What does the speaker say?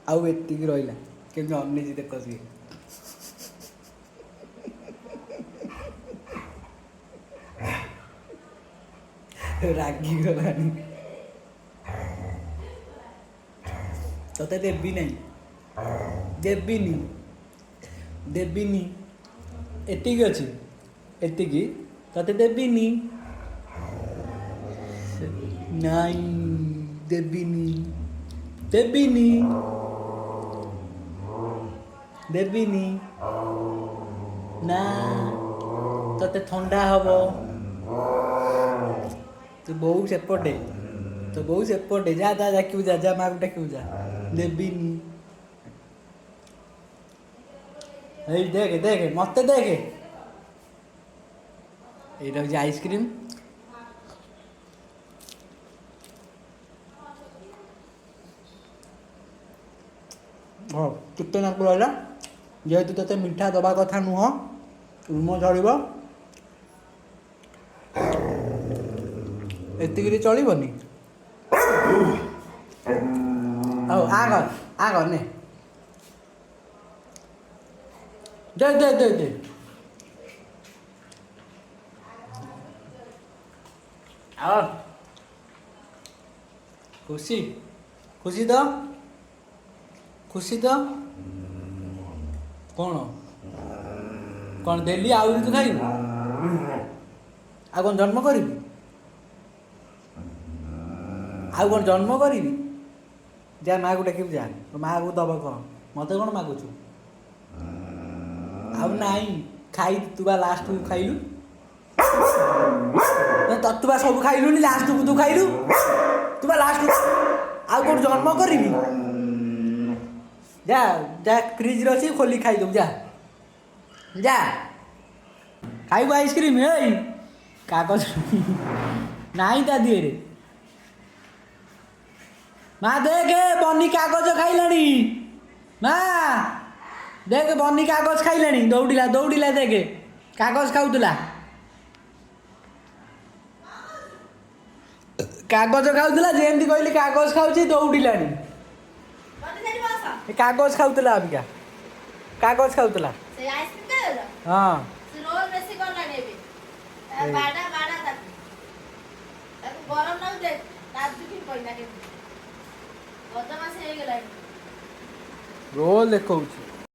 ଆଉ ଏତିକି ରହିଲା। କେମିତି ଅନେଇଛି ଦେଖ ସିଏ। ରାଗିଗଲାଣି। ତତେ ଦେବି ନାହିଁ, ଦେବିନି, ଦେବିନି। ଏତିକି ଅଛି, ଏତିକି ତତେ ଦେବିନି। ନାଇଁ, ଦେବିନି, ଦେବିନି, ଦେବିନି ନା। ତତେ ଥଣ୍ଡା ହବ। ତୁ ବୋଉ ସେପଟେ, ତୋ ବୋଉ ସେପଟେ। ଯା ଯା, ଡାକିବୁ ଯା, ଯା ମାକୁ ଡାକିବୁ ଯା। ଦେବିନି। ଏଇ ଦେଖେ ଦେଖେ, ମତେ ଦେଖେ। ଏଇଟା ହେଉଛି ଆଇସ୍କ୍ରିମ୍। ହଁ, ଟିକେ ନାକୁ ରହିଲା। ଯେହେତୁ ତୋତେ ମିଠା ଦେବା କଥା ନୁହଁ, ରୁମ ଝଡ଼ିବ। ଏତିକିରେ ଚଳିବନି। ହଉ, ଆ କର, ଆ କର, ନେ, ଦେ ଦେ ଦେ ଦେ। ଆଉ ଖୁସି? ଖୁସି ତ? ଖୁସି ତ? କ'ଣ କ'ଣ ଦେଲି? ଆହୁରି ତୁ ଖାଇବୁ? ଆଉ କ'ଣ ଜନ୍ମ କରିବି? ଆଉ କ'ଣ ଜନ୍ମ କରିବି? ଯା, ମାଆକୁ ଡାକିବୁ ଯା। ତୋ ମାଆକୁ ଦବ କହ। ମୋତେ କ'ଣ ମାଗୁଛୁ? ଆଉ ନାଇଁ, ଖାଇ। ତୁ ବା ଲାଷ୍ଟକୁ ଖାଇଲୁ। ନା, ତୁ ବା ସବୁ ଖାଇଲୁନି, ଲାଷ୍ଟକୁ ତୁ ଖାଇଲୁ। ତୁ ବା ଲାଷ୍ଟକୁ। ଆଉ କ'ଣ ଜନ୍ମ କରିବି? ଯା ଯା, ଫ୍ରିଜରେ ଅଛି, ଖୋଲି ଖାଇଦବୁ। ଯା ଯା, ଖାଇବୁ ଆଇସ୍କ୍ରିମ୍। ଏଇ କାଗଜ ନାହିଁ ତା ଦିହରେ। ମା ଦେଖେ, ବନି କାଗଜ ଖାଇଲାଣି। ମା ଦେଖ, ବନି କାଗଜ ଖାଇଲାଣି। ଦୌଡ଼ିଲା ଦୌଡ଼ିଲା, ଦେଖେ, କାଗଜ ଖାଉଥିଲା, କାଗଜ ଖାଉଥିଲା। ଯେମିତି କହିଲି କାଗଜ ଖାଉଛି, ଦୌଡ଼ିଲାଣି। ବନି, ସେଠି ବସ। ଏ କାଗଜ ଖାଉଥିଲା, ଅବିକା କାଗଜ ଖାଉଥିଲା। ସେ ଆଇସ୍କ୍ରିମ୍ ଖାଇଲ? ହଁ। ସେ ରୋଲ ବେଶୀ କଲାଣି ଏବେ। ଏଇ। ବାଡା ବାଡା ତାକୁ, ତାକୁ ଗରମ ଲାଗୁଛି ଦେଖ, ଲାଜୁକି ପଇଲା କେମିତି। ବଦମାସି ହେଇଗଲାଣି। ରୋଲ ଦେଖଉଛି।